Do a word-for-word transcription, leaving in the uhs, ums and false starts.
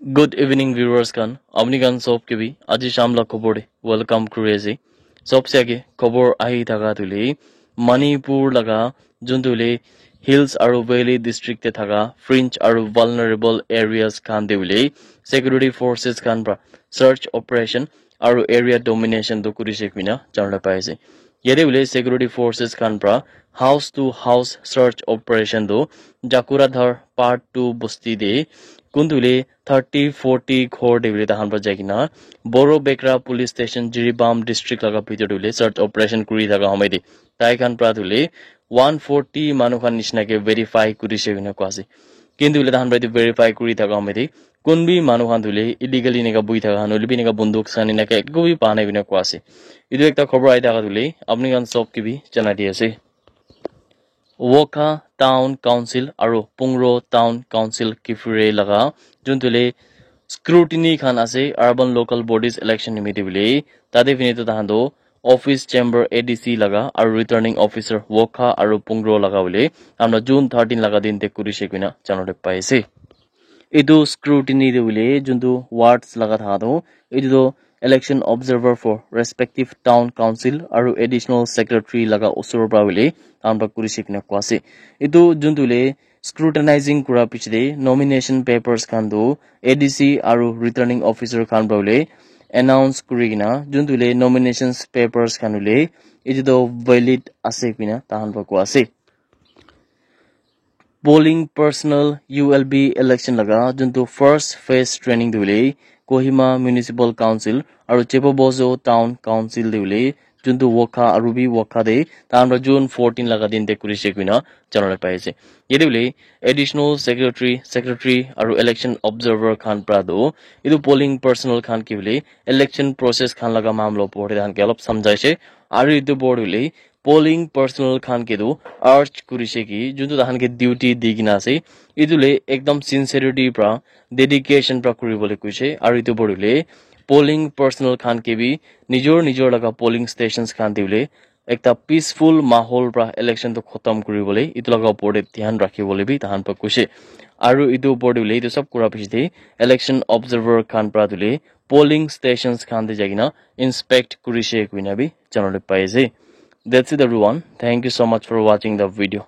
Good evening viewers khan, apni khan sob ke bhi aji sham la khobor te welcome kuri ase. Sobse age khobor ahi thaka tu hoile Manipur laga juntu hoile hills aru valley district te thaka fringe aru vulnerable areas khan te hoile security forces khan pra search operation aru area domination tu kuri se koina janabole pai ase. Yate hoile security forces khan pra house to house search operation tu Jakuradhar part two bosti te kuntu hoile thirty forty ghor te hoile tahan pra jai kena Boro Bekra police station Jiribam district laga bhitor te hoile search operation kuri thaka homoi te tai khan pra tu hoile one forty manu khan nishina ke verify kuri se koina koa ase. Kintu hoile tahan pra etu verify kuri thaka homoi te kun bi manu khan tu hoile illegally eneka buhi thaka khan hoile bi eneka bunduk khan eneka ekko bi pa nai koina koa ase. Etu ekta khobor ahi thaka tu hoile apni khan sob ke bi janai di ase. Wokha Town Council aru Pungro Town Council Kiphire laga juntu hoile scrutiny khan ase urban local bodies election nimite hoile tate fini tu tahan tu office chamber A D C laga aru returning officer Wokha aru Pungro laga hoile amna June thirteen laga din te kuri se koina janabole pai ase. Etu scrutiny te hoile juntu wards laga thaka tu etu tu election observer for respective town council aru additional secretary laga usor pra hoile tahan pra kuri se koina koa ase. Etu juntu hoile scrutinizing kura piche te nomination papers khan tu A D C aru returning officer khan pra hoile announce kuri kena juntu hoile nominations papers khan hoile etu tu valid ase koina tahan pra koa ase. Polling personnel U L B election laga juntu first phase training tu hoile Kohima Municipal Council aru Chebobozo Town Council te hoile juntu Wokha aru bi Wokha te tahan pra June fourteen laga din te kuri se koina janabole pai ase. Yate hoile additional secretary, secretary aru election observer khan pra tu etu polling personnel khan ke hoile election process khan laga mamla opor te tahan ke olop samjhai se aru etu opor te hoile polling personnel khan ke tu urge kuri se ki juntu tahan ke duty di kena ase etu le ekdam sincerity pra dedication pra kuri bole koise aru etu opor te hoile polling personnel khan ke bi nijor nijor laga polling stations khan te hoile ekta peaceful mahol pra election tu khotom kuri bole etu laga opor te dhyan rakhi bole bi tahan pra koise aru etu opor te hoile etu sob kura piche te election observer khan pra tu hoile polling stations khan te jai kena inspect kuri se koina bi janabole pai ase. That's it everyone. Thank you so much for watching the video.